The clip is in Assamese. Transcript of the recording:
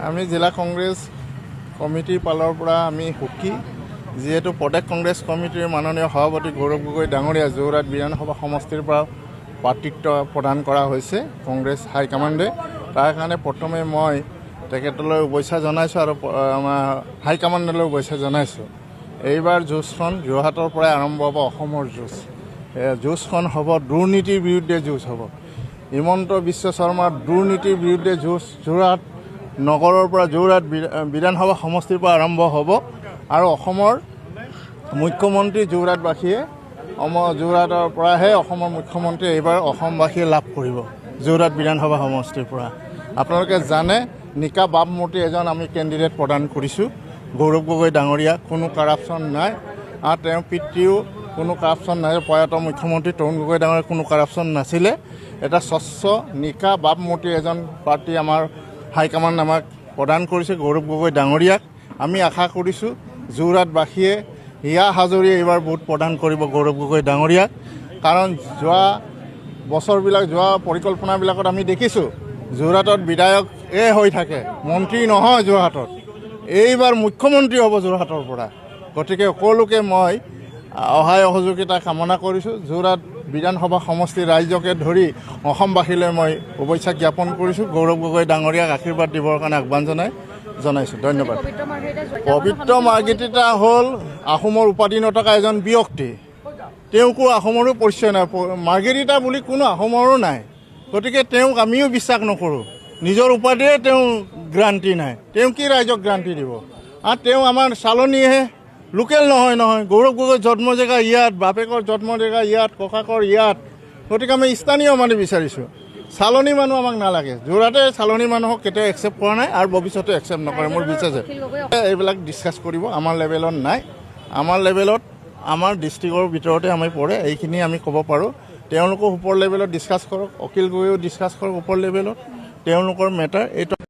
আমি জিলা কংগ্ৰেছ কমিটিৰ ফালৰ পৰা আমি সুখী, যিহেতু প্ৰদেশ কংগ্ৰেছ কমিটিৰ মাননীয় সভাপতি গৌৰৱ গগৈ ডাঙৰীয়া যোৰহাট বিধানসভা সমষ্টিৰ পৰা প্ৰাৰ্থিত্ব প্ৰদান কৰা হৈছে কংগ্ৰেছ হাইকমাণ্ডে। তাৰ কাৰণে প্ৰথমে মই তেখেতলৈ শুভেচ্ছা জনাইছোঁ আৰু আমাৰ হাইকমাণ্ডলৈ শুভেচ্ছা জনাইছোঁ। এইবাৰ যুঁজখন যোৰহাটৰ পৰাই আৰম্ভ হ'ব, অসমৰ যুঁজ। যুঁজখন হ'ব দুৰ্নীতিৰ বিৰুদ্ধে যুঁজ হ'ব। হিমন্ত বিশ্ব শৰ্মাৰ দুৰ্নীতিৰ বিৰুদ্ধে যুঁজ যোৰহাট নগৰৰ পৰা, যোৰহাট বিধানসভা সমষ্টিৰ পৰা আৰম্ভ হ'ব আৰু অসমৰ মুখ্যমন্ত্ৰী যোৰহাটবাসীয়ে, যোৰহাটৰ পৰাহে অসমৰ মুখ্যমন্ত্ৰী এইবাৰ অসমবাসীয়ে লাভ কৰিব যোৰহাট বিধানসভা সমষ্টিৰ পৰা। আপোনালোকে জানে, নিকা বাপমূৰ্তি এজন আমি কেণ্ডিডেট প্ৰদান কৰিছোঁ, গৌৰৱ গগৈ ডাঙৰীয়া। কোনো কাৰাপশ্যন নাই আৰু তেওঁৰ পিতৃও কোনো কাৰাপশ্যন নাই। প্ৰয়াত মুখ্যমন্ত্ৰী তৰুণ গগৈ ডাঙৰীয়া কোনো কাৰাপশ্যন নাছিলে। এটা স্বচ্ছ নিকা বাপমূৰ্তি এজন প্ৰাৰ্থী আমাৰ হাইকমাণ্ড আমাক প্ৰদান কৰিছে গৌৰৱ গগৈ ডাঙৰীয়াক। আমি আশা কৰিছোঁ যোৰহাটবাসীয়ে হিয়া হাজৰিয়ে এইবাৰ ভোট প্ৰদান কৰিব গৌৰৱ গগৈ ডাঙৰীয়াক। কাৰণ যোৱা বছৰবিলাক, যোৱা পৰিকল্পনাবিলাকত আমি দেখিছোঁ যোৰহাটত বিধায়কে হৈ থাকে, মন্ত্ৰী নহয় যোৰহাটত। এইবাৰ মুখ্যমন্ত্ৰী হ'ব যোৰহাটৰ পৰা। গতিকে সকলোকে মই সহায় সহযোগিতা কামনা কৰিছোঁ। যোৰহাট বিধানসভা সমষ্টিৰ ৰাইজকে ধৰি অসমবাসীলৈ মই শুভেচ্ছা জ্ঞাপন কৰিছোঁ। গৌৰৱ গগৈ ডাঙৰীয়াক আশীৰ্বাদ দিবৰ কাৰণে আহ্বান জনাইছোঁ। ধন্যবাদ। পবিত্ৰ মাৰ্ঘেৰিটা হ'ল আহোমৰ উপাধি নথকা এজন ব্যক্তি, তেওঁকো আহোমৰো পৰিচয় নাই, মাৰ্ঘেৰিটা বুলি কোনো আহোমৰো নাই। গতিকে তেওঁক আমিও বিশ্বাস নকৰোঁ। নিজৰ উপাধিৰে তেওঁ গ্ৰাণ্টি নাই, তেওঁ কি ৰাইজক গ্ৰাণ্টি দিব? আৰু তেওঁ আমাৰ চালনীহে, লোকেল নহয় নহয়। গৌৰৱ গগৈৰ জন্ম জেগা ইয়াত, বাপেকৰ জন্ম জেগা ইয়াত, ককাকৰ ইয়াত। গতিকে আমি স্থানীয় মানুহ বিচাৰিছোঁ, চালনী মানুহ আমাক নালাগে। যোৰহাটে চালনী মানুহক কেতিয়াও একচেপ্ট কৰা নাই আৰু ভৱিষ্যতে একচেপ্ট নকৰে, মোৰ বিশ্বাস। এইবিলাক ডিছকাছ কৰিব আমাৰ লেভেলত নাই। আমাৰ লেভেলত আমাৰ ডিষ্ট্ৰিক্টৰ ভিতৰতে আমি পৰে, এইখিনি আমি ক'ব পাৰোঁ। তেওঁলোকো ওপৰ লেভেলত ডিছকাছ কৰক, অখিল গগৈও ডিছকাছ কৰক ওপৰ লেভেলত, তেওঁলোকৰ মেটাৰ এইটো।